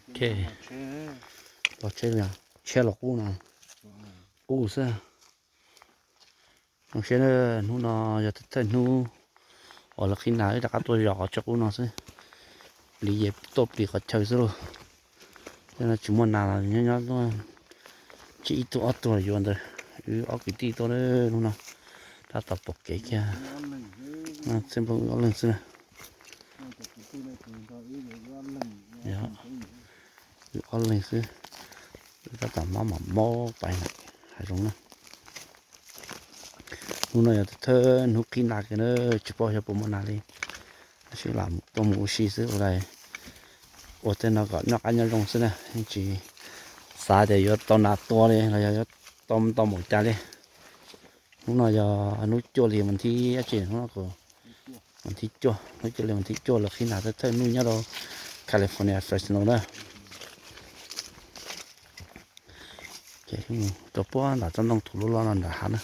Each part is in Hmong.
Ok, los tsheb, tsheb los qub no, qub xwb. Zoo siab na, hnub no yog thawj hnub uas lawv qhib nas wb rov qab tuaj zov qhov chaw qub no xwb. Plis ces tuaj plis qhov chaw xwb lauj. Tej no tsis muaj nas los nyob nyob tuaj, tsis ib tug ob tug los yuav ntawd. Wb ob kwv tij tuaj hnub no tab tom pom kev kiag, xwb nplooj wb ob leeg xwb na. Wb ob leeg xwb, tab tom mob mam mob pais hav zoov na. Hnub no yog thawj hnub qhib nas kiag na, tsis paub xyov puas muaj nas li. Tab sis lam tuaj mus ua si xwb ua li, ua tej no kom noj qab nyob zoo xwb na, yeej tsis xav tias yuav tau nas tua li los yog yuav tau ntau npaum cas li. Hnub no yog hnub cuaj li mas thib dab tsi hnub no, mas thib cuaj, hnub cuaj li mas thib cuaj lawv qhib nas thawj thawj hnub nyob rau California Fresno na. Ces rau puag nram tsob ntoo tus loj loj no nram hav na.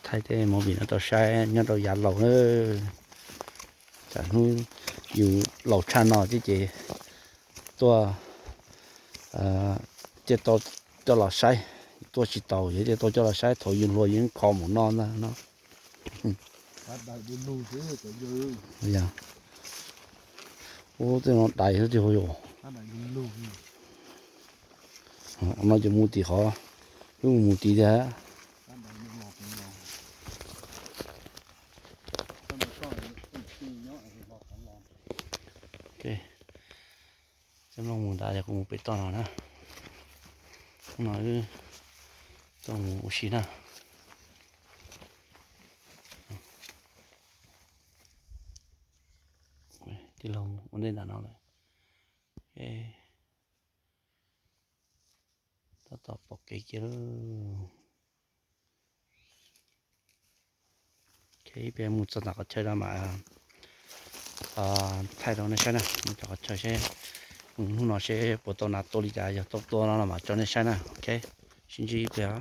Thaij tej movie no tau saib nyob rau yav laus na. Tsam hnub yus laus tshaj no thiab ces tuaj, thiaj tau coj los saib, tuaj tsis taus yus thiaj tau coj los saib thaum yus hluas yus kho mus no ntag no. Ub, tej no dais xwb tiag yom. No ces mus tim qhov, wb mus mus tid thiab. Ok, txaj muag mus ntawd yog kuv mus pem toj no na. Hnub no wb tuaj mus ua si na. Tij laug ua ntej ntawm no lawm. Tab tom pom kev kiag lauj. Ib pliag mus txog ntawm qhov chaw no mas thaij rau nej saib na, mus txog qhov chaw seb hnub no seb puas tau nas tua li cas, yog tau tua no los mam tso nej saib na. Ok, sib ntsib ib pliag.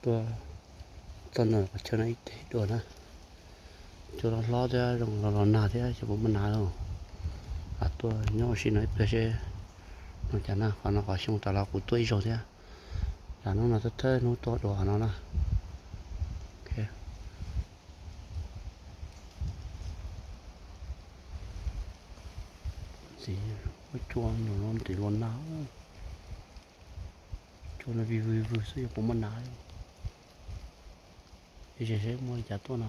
Tuaj txog ntawm qhov chaw no ib teg dua na, cua los hlob thiab zoo los los nag thiab xyov puas muaj nas lauj. Tuaj nyob ua si no ib pliag seb no cas na, qhov no qhov xyoo tas los kuv tuaj ib zaug thiab. Cas hnub no thawj thawj hnub tuaj dua qhov no na. Txiv, muaj cua nyob no ntim los nag. Cua no vij vwg vwg xwb yog puas muaj nas. Ces seb muaj li cas tuaj no,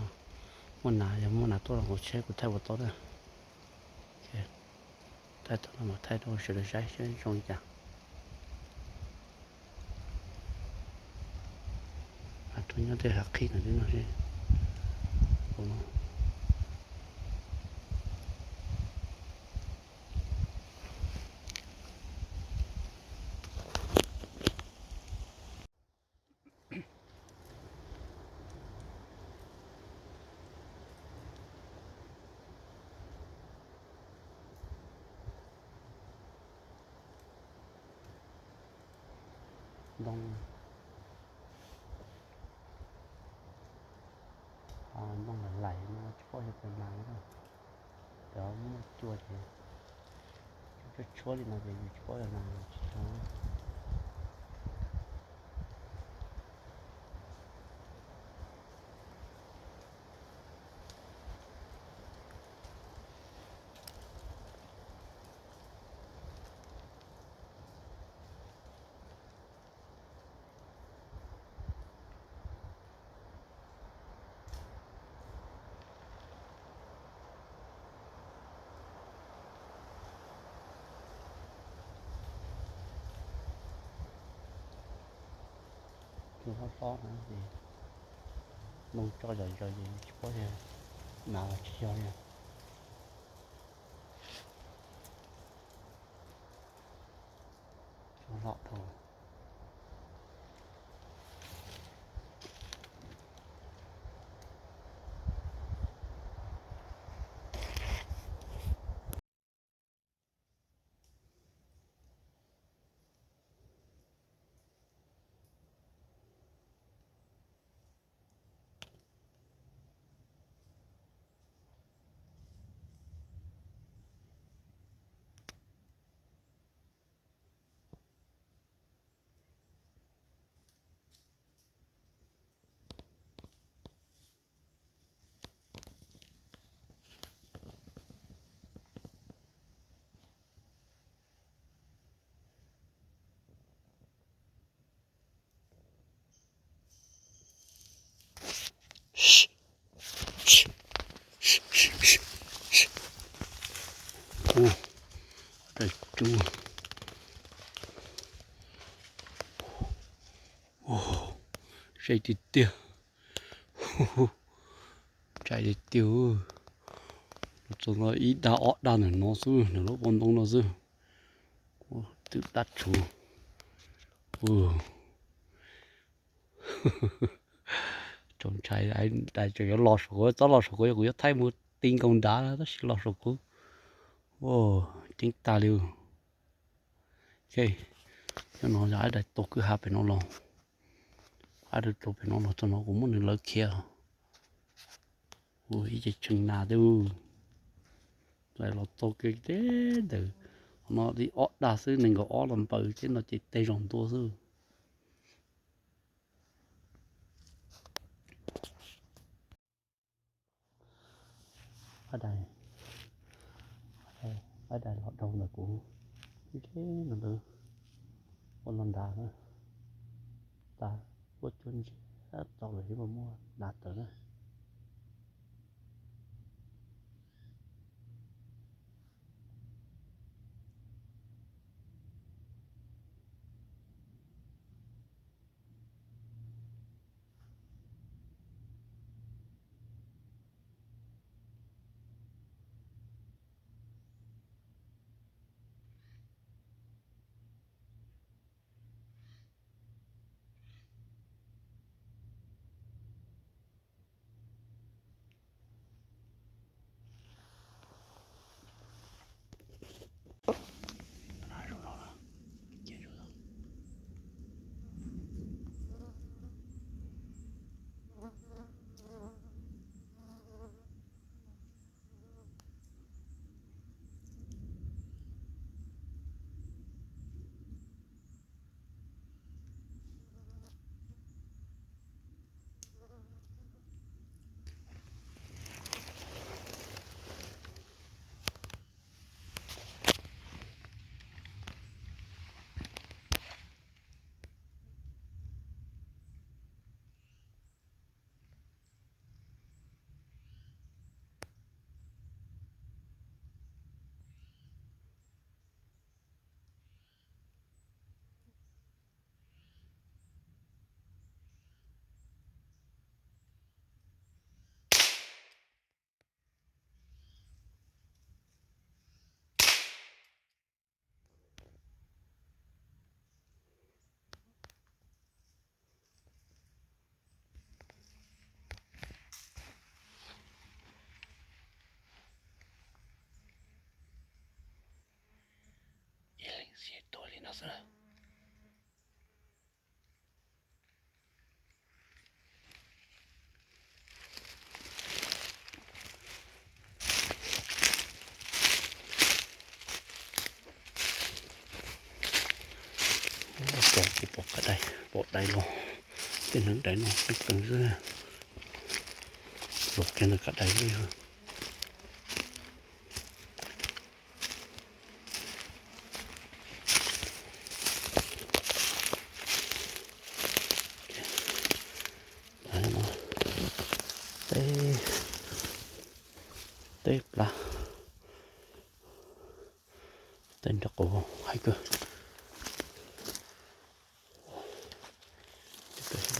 muaj nas, yog muaj nas tuaj no kuv seb kuv thaij puas tau na. Thaij tau no mas thaij rau sawv daws saib seb zoo li cas. Tuaj nyob tej hav qhib ntawm no seb. Ntoo, ntoo lais lais no tsis paub yog puas nas li na. Cov muaj cua ces tshuab tshuab li no ces yus tsis paub yog nas tsis tau. Cua hlob hlob no ces ntoo tso zom zaws ces tsis paub yog nas los tsis yog li. Cua hlob dhau. Ntshai tiag tiag. Ntshai tiag tiag. Los txog no ib dag ob dag ntawm no xwb, ntawm lub pob ntoo no xwb. Twb dab tshuv. Tsoom ntshai, tseem yuav los saum kuv, txhob los saum kuv, kuv yuav thaij mus ti nkaus nrad tab sis los saum kuv. Ceeb tag li. Nyob no yog ab dais tau kwj ha pem no los, ab dais tau pem no los txog no kuv muab nws lawv khiav. Ua ib ce tshee nas thiab. Lawv los txog kiag teb ntawm no li ob dag xwb, nees nkaum ob los npaws teb no ces tej zaum ntua xwb. Ab dais, ab dais los dhau ntawm kuv, ib no ntawd ua los nrad na, tas ua cuab ntsiag tau lawm thiab mas muaj dav tawv na. Ib leeg xij tuag li no xwb. Pom, kuv pom kav dais, pom dais los, tej neeg dais no qeeb qees xwb. Los kiag ntawm kav dais lawm. Teb, teb plab, teb nrog quav haib kawg.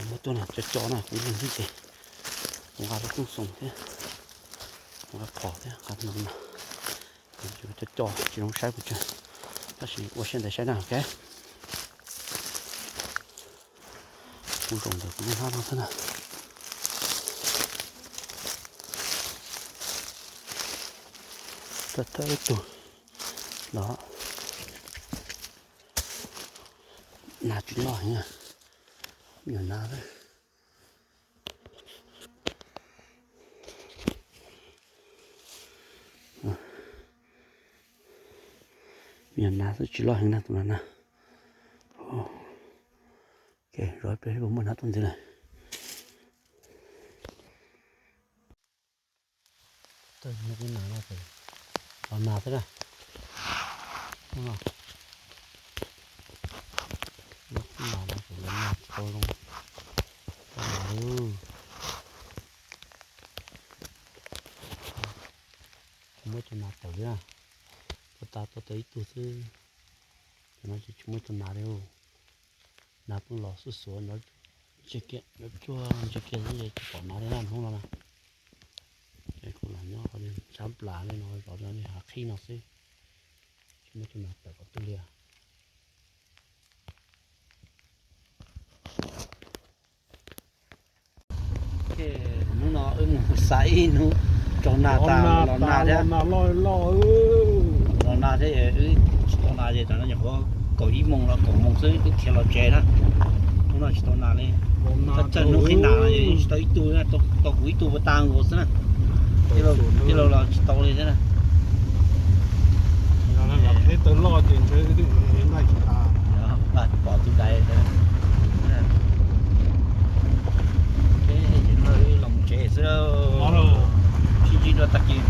Muab tuaj no co co na, kuv ib leeg xwb ces kuv nqa lub tooj xoo thiab, kuv nqa phom thiab nqa no na. Co co tsis zoo saib pes tsawg, tab sis ua siab ntev saib na, ok. Kuv zaum ntawm kuv lub hnab no xwb na. Thawj thawj ib tug los, nas tsis loj heev na, me nyuam nas xwb. Me nyuam nas xwb tsis loj heev na tus no na. Ok, zov peb puas muaj nas tuaj ntxiv lawm. Tawg nws ib nas no ces los nas xwb na. Hnub no lub nas no ces los nas tsis tau zoo. Tau nas lawm. Tsis muaj ib tug nas tawm li na. Tua tas tua tau ib tug xwb. Cov no ces tsis muaj ib tug nas li. Nas pheej los xuj xuav nrov Ntsia kiag, cuag ntsia kiag xwb ces tsis pom nas li na hnub no na. Ces kuv los nyob qhov sab plas li no, zov li hav qhib no xwb, tsis muaj tus nas tawm qhov twg li. Hnub no wb mus xav ib hnub tsaus nas tas los nas thiab. Los nas thiab, wb tsis tau nas ces tam no nyuam qhuav kaum ib moos los kaum moos xwb wb khiav los tsev na. Hnub no tsis tau nas li. Txog hnub qhib nas no tsis tau ib tug, tau kuv ib tug puas tag nkaus xwb na. Tij laug los tsis tau li thiab na. Pom tus dais. Ces no wb los tsev xwb, sib ntsib dua tag kis.